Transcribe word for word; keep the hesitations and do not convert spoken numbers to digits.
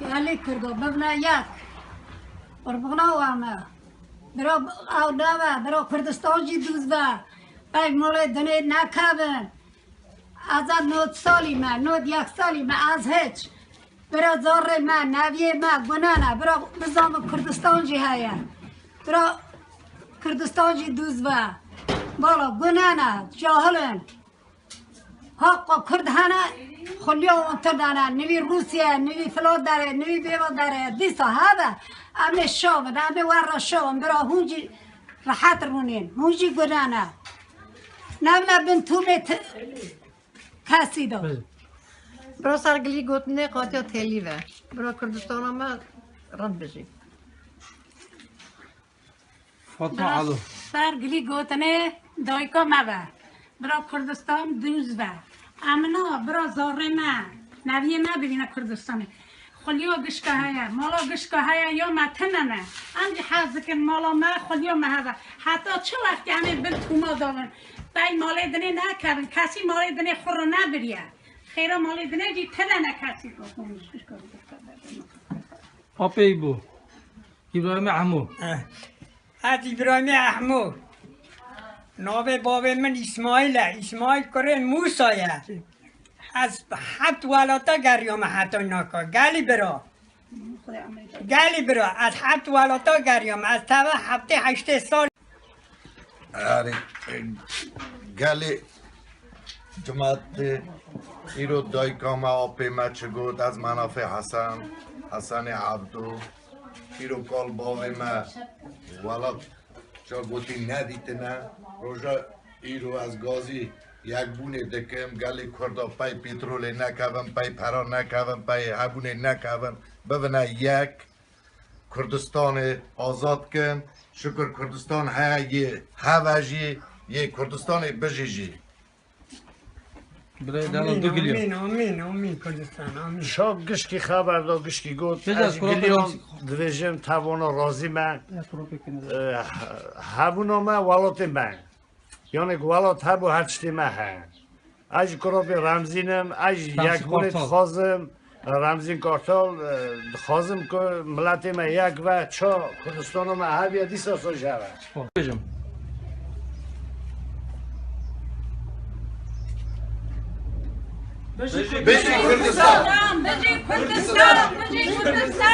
Gelê Kurdo bibne yek. Qurbana we me. Bira ew nebe, bira Kurdistan jî dûz be. Pey malê dinê nekevin. Ez a nod salî me, nod yek salî me, ez hiç. Bira zarê me, neviyê me, gune ne. Bira bizanbe Kurdistan jî heye. Bira Kurdistan jî dûz be. Bala gune ne, cahil in. Haqa Kurd hene, xulya wan tir dane. Nivî Rûsye, nivî filan derê, nivî bêva derê. Dîsa hebe, em ê şovin, em ê wer re şovin. Bira hûn jî rehet rûnên, hûn jî gune ne. Nevne bin tûmê ti-, kesî de. Bira ser gilî gotinê qatiya têlî ve. Bira Kurdistana me rind bijî. Fatma Bira Alo. Ser gilî gotinê dayika me ve. Bira Kurdistan dûz ve. Emina, bira zarê me. Neviyê me bibîne Kurdistanê. Xulya gişka heye, mala gişka heye ya me tune ne. Em jî hez dikin mala me, xulya me hebe. Heta çi wextî em ê bin tûma davin? Pey malê dinê nekevin, kesî malê dinê xwe re nebiriye. Xêra malê dinê jî tune ne kesî. Apey bû. Îbrahîmê Hemû. Eh. Ez Îbrahîmê Ehmû. Navê bavê min Îsmaîl e. Îsmaîl kurê Mûsa ye. Ez heft welata geriyame heta naka. Gelî bira. Gelî bira. Ez heft welata geriyame. Ez teve heftê heştê sal. Erê, gelê Cemaat, îro dayika me, apê me çi got, ez menafê Hesen, Hesenê Evdo, îro kal bavê me welat ça gotî nedîtine. Roja îro ez gazî yekbûnê dikim, gelê Kurda pey petrolê nekevin, pey pera nekevin, pey hebûnê nekevin, bibine yek, Kurdistanê azad kin. Şukur Kurdistan heye, yê heve jî, yê Kurdistanê bijî jî. Birayê Dano, Amîn, du giliyan. Amîn, amîn, amîn Kurdistan, amîn. Şa gişkî xeber da, gişkî got. Pêca Ez ji kurokê giliyan razî. Dibêjim, tevana razî me. Ya kurokê kine. E, hebûna me, welatê me. Yani ku welat hebû, her tiştê me he. Ez ji kurokê Remzîn im, ez ji Remzîn yekbûnê Kartal. Dixwazim, Remzîn Kartal, e, dixwazim ku miletê me yek ve, ça Kurdistana me hebiye, dîsa soj heve. Bêjim. Bijî Kurdistan! Bijî Kurdistan! Bijî Kurdistan!